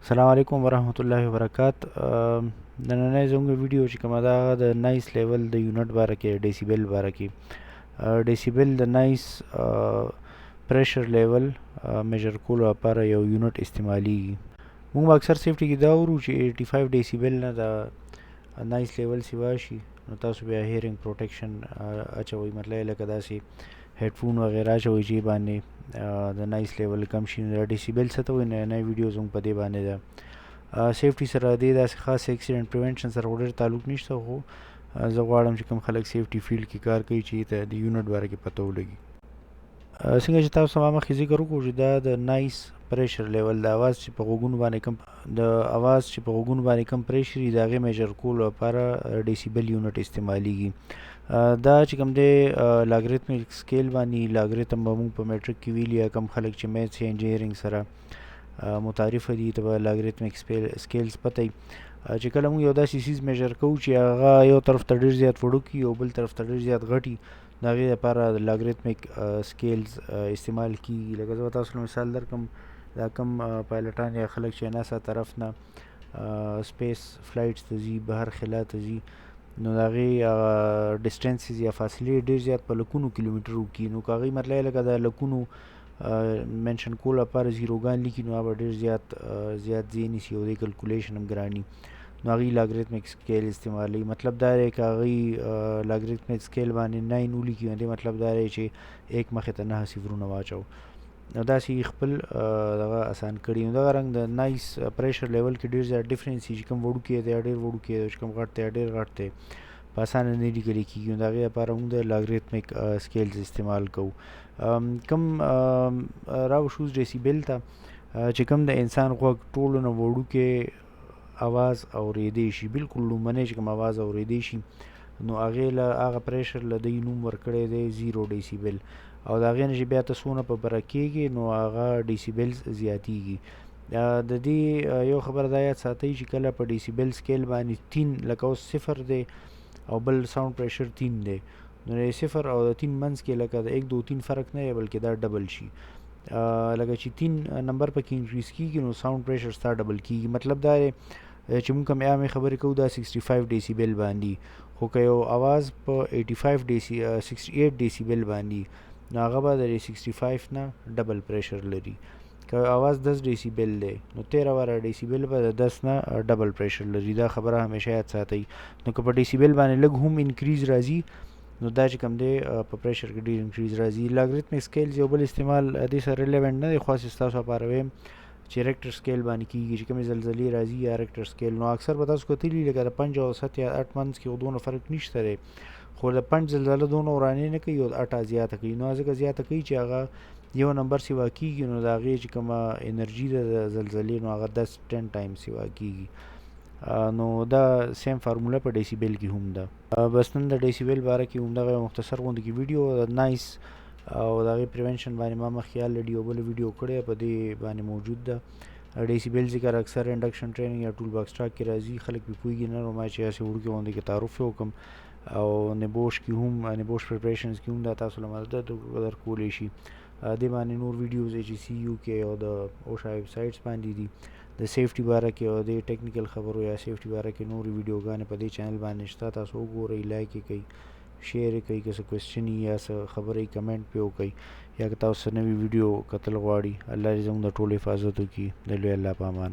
السلام علیکم ورحمت الله وبرکات. نننۍ زموږ ویډیو چې کومه ده هغه د نایس لیول د یونټ باره کې، ډیسیبل باره کې. ډیسیبل د نایس پریشر لیول میجر کولو لپاره یو یونټ استعمالیږي. موږ به اکثر سیفټي کې دا اورو چې 85 ډیسیبل نه د نایس لیول سیوا شي، نو تاسو بیا هیرینګ پروټیکشن اچوئ، مطلب لکه داسې هډفون وغیرہ اچوئ چې باندې د نایس لیول کم شي. نو ډیسیبل څه ته وایي؟ نننۍ ویډیو زموږ په دې باندې ده. سیفټي سره دې داسې خاص اکسیډنټ پریونشن سره ډېر تعلق نشته، خو زه غواړم چې کوم خلک سیفټي فیلډ کې کار کوي چې ته د یونټ باره کې پته ولګي. څنګه چې تاسو ما مخکې ذکر وکړو چې دا د نایس پریشر لیول، د اواز چې په غوږونو باندې کوم د اواز چې په غوږونو باندې کوم پریشر وي، د هغې میجر کولو لپاره ډیسیبل یونټ استعمالیږي. دا چې کوم دی لاګریتمیک سکیل باندې، لاګریتم به موږ په میټریک کې ویلي، یا کوم خلک چې میتھس یا انجینیرینګ سره متعارف دي ته به لاګریتمیک سکیلز پته وي چې کله موږ یو داسې څیز میجر کوو چې هغه یو طرف ته ډېر زیات وړوکی او بل طرف ته ډېر زیات غټي، د هغې لپاره د لاګریتمیک سکیلز استعمال کیږي. لکه زه به تاسو له مثال درکړم، دا کوم پایلټان یا خلک چې ناسا طرف نه سپیس فلایټس ته ځي، بهر خلا ته ځي، نو د هغې ډسټنسز یا فاصلې ډېر زیات په لکونو کیلومترو کې، نو که هغوی مطلب لکه د لکونو منشن کولو لپاره زیروګان لیکي، نو هغه به ډېر زیات ځای نیسي او د کلکولیشن هم ګراني، نو هغوی لاګریتمیک سکیل استعمالوي. مطلب دا دی که هغوی لاګریتمیک سکیل باندې 9 ولیکي، نو دې مطلب دا دی چې ایک مخې ته 9 صفرونه واچو، نو داسې یې خپل دغه اسان کړي. نو دغه رنګ د نایس پریشر لیول کې ډېر زیات ډفرنس وي، چې کوم وړوکی دی ډېر وړوکی دی، چې کوم غټ دی ډېر غټ دی، په اسانه نه لیکل کېږي. نو د هغې لپاره موږ د لاګریتمیک سکیلز استعمال کوو. کوم راوشوز ډیسیبل ته چې کوم د انسان غوږ ټولو نه وړوکی اواز اورېدی شي، بالکل لومړنی چې کوم اواز اورېدی شي، نو هغې له هغه پریشر له دی نوم ورکړی دی 0 ډیسیبل، او د هغې نه چې بیا ته څونه په بره کېږي نو هغه ډیسیبلز زیاتېږي. د دې یو خبره دا یاد ساتئ چې کله په ډیسیبل سکیل باندې 3، لکه اوس 0 دی او بل ساوند پریشر 3 دی، نو د 0 او د 3 منځ کې لکه د 1 2 3 فرق نه دی، بلکې دا ډبل شي. لکه چې 3 نمبر پکې انکریز کیږي نو ساوند پریشر ستا ډبل کیږي. مطلب دا دی چې موږ کوم عامې خبرې کوو دا 65 ډیسیبل باندې، خو که یو اواز په 85 ډیسی 68 ډیسیبل باندې، نو هغه به د 65 نه ډبل پریشر لري. که اواز 10 ډیسیبل دی نو 13 واره ډیسیبل به د 10 نه ډبل پریشر لري. دا خبره همیشه یاد ساتئ. نو که په ډیسیبل باندې لږ هم انکریز راځي نو دا چې کوم دی په پریشر کې ډېر انکریز راځي. لاګریتمیک سکیلز یو بل استعمال دې سره ریلیونټ نه دی، خو هسې ستاسو لپاره وایم چې ریکټر سکیل باندې کیږي، چې کومې زلزلې راځي یا ریکټر سکیل، نو اکثر به تاسو کتلي لکه د 5 او 7 یا 8 منځ کې خو دونه فرق نشته دی، خو د 5 زلزله دونه ورانې نه کوي او د 8 زیاته کوي. نو ځکه زیاته کوي چې هغه یو نمبر سیوا کیږي، نو د هغې چې کومه انرژي ده د زلزلې نو هغه 10 10 ټایم سیوا کیږي. نو دا سیم فارموله په ډیسیبل کې هم ده. بس نن د ډیسیبل باره کې هم دغه یو مختصر غوندې کې ویډیو د نایس او د هغې پریونشن باندې ما مخکې الریډي یو بله ویډیو کړې په دې باندې موجود ده. ډیسیبل ذکر اکثر انډکشن ټریننګ یا ټول باکس ټاک کې راځي، خلک پرې پوهېږي نه، نو ما چې هسې وړوکې غوندې کې تعارف یې وکړم. او نبوش کې هم، نبوش پریپریشنز کې هم دا تاسو له مدد درکولی شي. دې باندې نور ویډیوز ایچ سی یو کې او د اوشا ویب سایټس باندې دي د سیفټي باره کې او د ټیکنیکل خبرو یا سیفټي باره کې نورې ویډیوګانې په دې چینل باندې شته، تاسو وګورئ، لایک یې کړئ، شیر یې کړئ، که څه کوېسچن وي یا څه خبرې کمنټ پرې وکړئ، یا که تاسو څه نوې ویډیو کتل غواړي. الله دې زموږ د ټولو حفاظت وکړي. د لوی الله په امان.